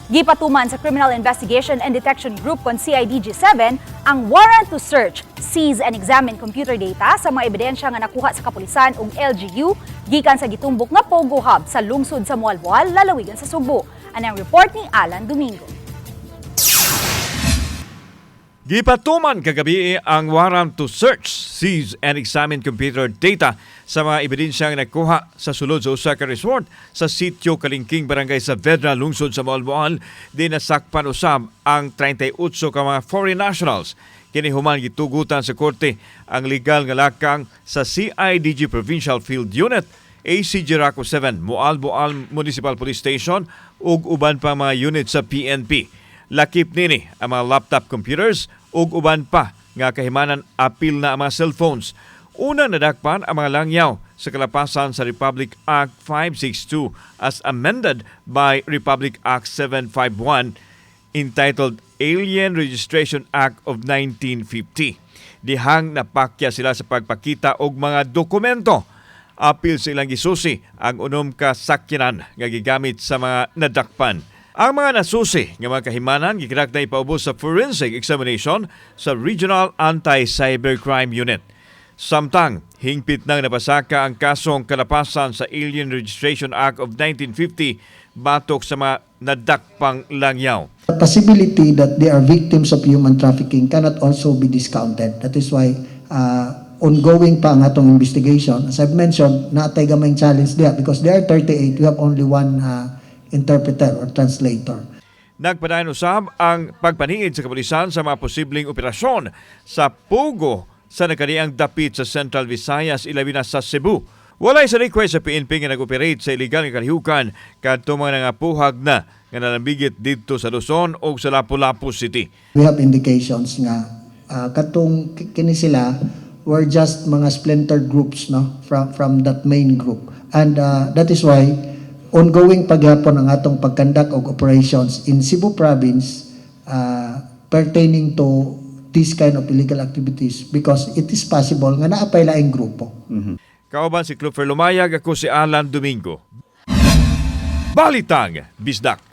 Gipatuman sa Criminal Investigation and Detection Group kon CIDG-7 ang warrant to search, seize and examine computer data sa mga ebidensya nga nakuha sa kapulisan ug LGU gikan sa gitumbok nga Pogo Hub sa lungsod sa Moalboal, lalawigan sa Sugbo. Anang report ni Alan Domingo. Gipatuman kagabi ang warrant to search, seize and examine computer data sa mga ebidensyang nakuha sa sulod sa usa ka resort sa sitio Kalingking, Barangay Saavedra, lungsod sa Moalboal, di nasakpan usab ang 38 ka mga foreign nationals. Kini human gitugutan sa korte ang legal nga lakang sa CIDG Provincial Field Unit, ACG Raco 7, Moalboal Municipal Police Station ug uban pa mga unit sa PNP. Lakip nini ang mga laptop computers ug uban pa nga kahimanan, apil na ang mga cellphones. Una nadakpan ang mga langyaw sa kalapasan sa Republic Act 562 as amended by Republic Act 751, entitled Alien Registration Act of 1950. Dihang napakya sila sa pagpakita og mga dokumento. Apil sa ilang gisusi ang 6 ka sakyanan nga gigamit sa mga nadakpan. Ang mga nasusi nga mga kahimanan gikinahanglan na ipaubos sa forensic examination sa Regional Anti-Cybercrime Unit. Samtang, hingpit nang napasaka ang kasong kalapasan sa Alien Registration Act of 1950 batok sa mga nadakpang langyaw. The possibility that they are victims of human trafficking cannot also be discounted. That is why ongoing pa ang atong investigation. As I've mentioned, naa tay gamayng challenge diha because there are 38, we have only one interpreter or translator. Nagpadayon usab ang pagpaniid sa kapulisan sa mga posibleng operasyon sa Pogo sa nakaniang dapit sa Central Visayas, ilabi na sa Cebu. Walay sa request sa PNP nga nag-operate sa illegal nga kalihukan kadto mga nangapuhag na nga nalambigit didto sa Luzon o sa Lapu-Lapu City. We have indications nga katong kini sila were just mga splinter groups, no, from that main group, and that is why ongoing pa gyapon ang atong pag-conduct og operations in Cebu province pertaining to this kind of illegal activities, because it is possible nga naa pay laing grupo. Kauban si Clufer Lumayag, ako si Alan Domingo. Balitang Bisdak.